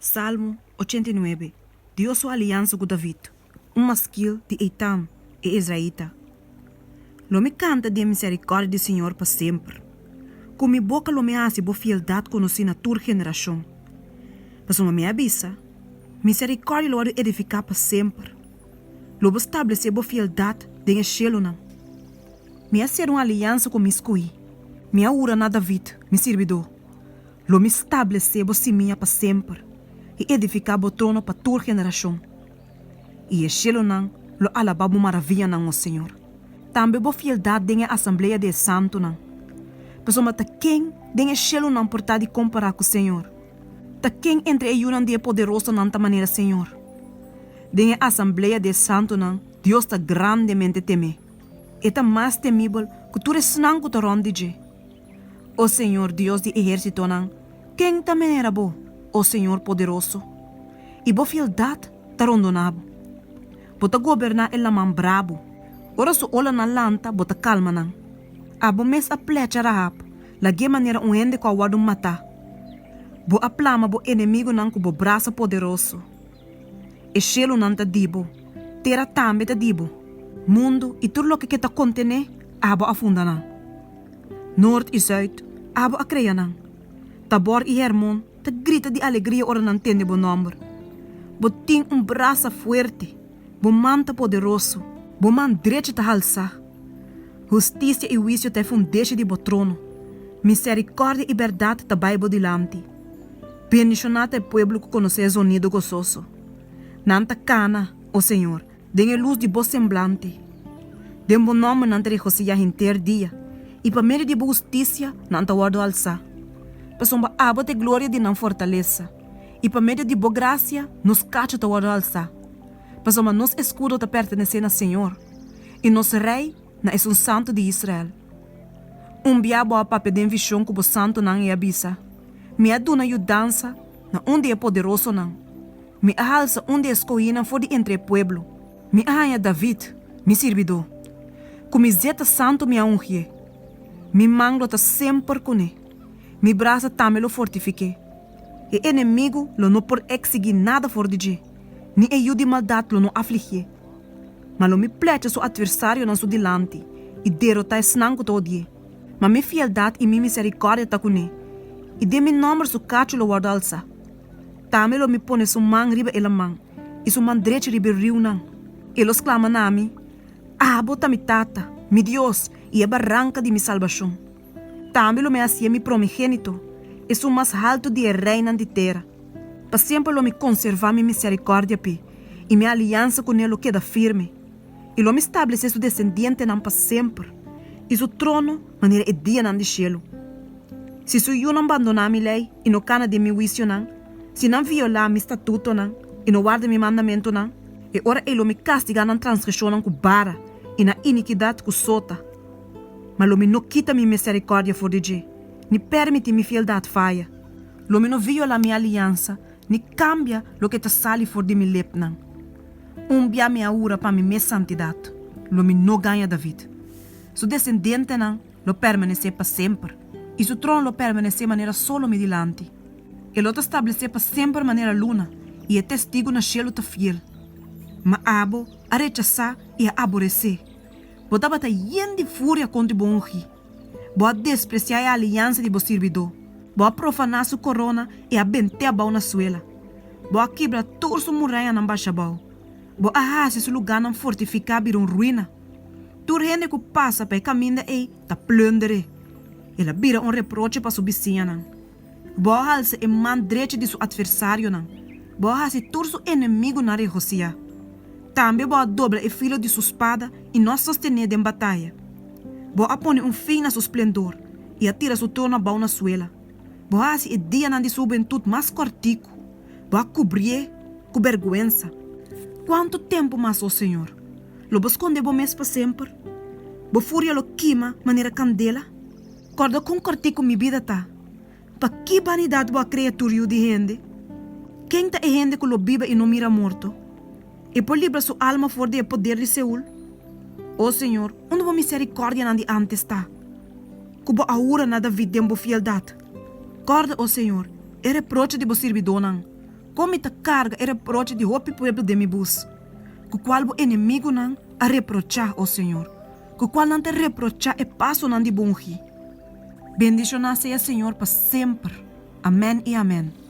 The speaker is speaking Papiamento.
Salmo 89, Dios su aliansa ku David, un maskil di Eitan, e ezraita. Lo mi kanta di e miserikòrdia di señor pa semper. Ku mi boka lo mi hasi bo fieldat konosí na tur generashon. Pasobra mi a bisa, Miserikòrdia lo wòrdu edifiká pa semper. Lo bo stablesé bo fieldat den e shelunan. Mi a sera un aliansa ku mi skohí. Mi a hura na David, mi sirbidó, Lo mi stablesé bo simia pa semper i edifiká bo trono pa tur generashon. I e shelunan lo alabá bo maravianan, o señor, tambe bo fieldat den e asamblea di e santunan. Pasobra ta ken den e shelunan por ta di kompará ku señor? Ta ken entre e yunan di e poderosonan ta manera señor? Den e asamblea di e santunan Dios ta grandemente temé. E ta mas temibel ku tur esnan ku ta rònt di dje. O señor Dios di ehérsitonan, ken ta manera bo, o señor poderoso? I bo fieldat ta rondoná bo. Bo ta goberná e laman brabu. Ora su olanan lanta, bo ta kalma nan. Abo mes a plecha Rahab, lag'é manera un hende ku a wòrdu matá. Bo a plama bo enemigunan ku bo brasa poderoso. E shelunan ta di bo, tera tambe ta di bo, mundu i tur loke ke ta kontené, abo a funda nan. Nort i zùit, abo a krea nan. Tabor i Hermon ta grita di alegria ora nan tende bo nòmber. Bo tin un brasa fuerte, bo man ta poderoso, bo man drechi ta halsá. Hustisia i huisio ta e fundeshi di bo trono, miserikòrdia i bèrdat ta bai bo dilanti. Bendishoná ta e pueblo ku konosé e zonido gososo. Nan ta kana, o señor, den e lus di bo semblante. Den bo nòmber nan ta regosihá henter dia, i pa medio di bo hustisia nan ta wòrdu alsá. Pasobra abo ta e gloria di nan fortalesa, i pa medio di bo grasia nos kachu ta wòrdu alsá. Pasobra nos eskudo ta pertenesé na señor, i nos Rei na Esun Santu di Israel. Un bia bo a papia den vishon ku bo santunan i a bisa, Mi a duna yudansa na un di e poderosonan, mi a halsa un di e skohínan for di entre e pueblo. Mi a haña David, mi sirbidó. Ku mi zeta santu mi a ungié. Mi man lo ta semper kuné, mi brasa tambe lo fortifik'é. E enemigu lo no por eksigí nada for di dje, ni e yu di maldat lo no afligié. Ma lo mi plecha su atversarionan su dilanti i derotá esnan ku ta odi'é. Ma mi fieldat i mi miserikòrdia ta kuné, i den mi nòmber su kachu lo wòrdu alsá. Tambe lo mi pone su man riba e laman i su man drechi riba e riunan. E lo sklama na mi, Abo ta mi Tata, mi Dios i e baranka di mi salbashon. Tambe lo mi hasié mi promigénito, esun mas haltu di e reinan di tera. Pa semper lo mi konservá mi miserikòrdia p'e, i mi aliansa kuné lo keda firme. I lo mi stablesé su desendientenan pa semper, i su trono manera e dianan di shelu. Si su yunan bandoná mi lei i no kana den mi huisionan, si nan violá mi statutonan i no warda mi mandamentunan, e ora ei lo mi kastigá nan transgreshonnan ku bara i nan inikidat ku sota. Ma lo mi no kita mi miserikòrdia for di dje, ni pèrmití mi fieldat faya. Lo mi no violá mi aliansa ni kambia loke ta sali for di mi lepnan. Un bia mi a hura pa mi mes santidat, lo mi no gaña David. Su desendientenan lo permanesé pa semper, i su trono lo permanesé manera solo mi dilanti. E lo ta stablesé pa semper manera luna, i e testigu na shelu ta fiel. Ma abo a rechasá i a aboresé. Bo tabata yen di furia kontra bo ungí. Bo a despresiá e aliansa di bo sirbidó. Bo a profaná su korona i a bent'é abou na suela. Bo a kibra tur su murayanan basha abou. Bo a hasi su lugánan fortifiká bira un ruina. Tur hende ku pasa pa e kaminda ei ta plunder'é. El a bira un reproche pa su bisiñanan. Bo a halsa e man drechi di su atversarionan. Bo a hasi tur su enemigunan regosiá. Tambe bo a dobla e filo di su spada i no a sostené den bataya. Bo a pone un fin na su splendor i a tira su trono abou na suela. Bo a hasi e dianan di su hubentut mas kòrtiku. Bo a kubrié ku bèrgwensa. Kuantu tempu mas, o señor? Lo bo skonde bo mes pa semper? Bo furia lo kima manera kandela? Kòrda kon kòrtiku mi bida ta. Pa ki banidat bo a krea tur yu di hende? Ken ta e hende ku lo biba i no mira morto? E por libra su alma for di e poder di Seul? O señor, unda bo miserikòrdianan di ántes ta, ku bo a hura na David den bo fieldat? Kòrda, o señor, e reproche di bo sirbidónan. Kon mi ta karga e reproche di hopi pueblo den mi bus, ku kual bo enemigunan a reprochá, o señor, ku kual nan ta reprochá e pasonan di bo ungí. Bendishoná sea señor pa semper. Amèn i amèn.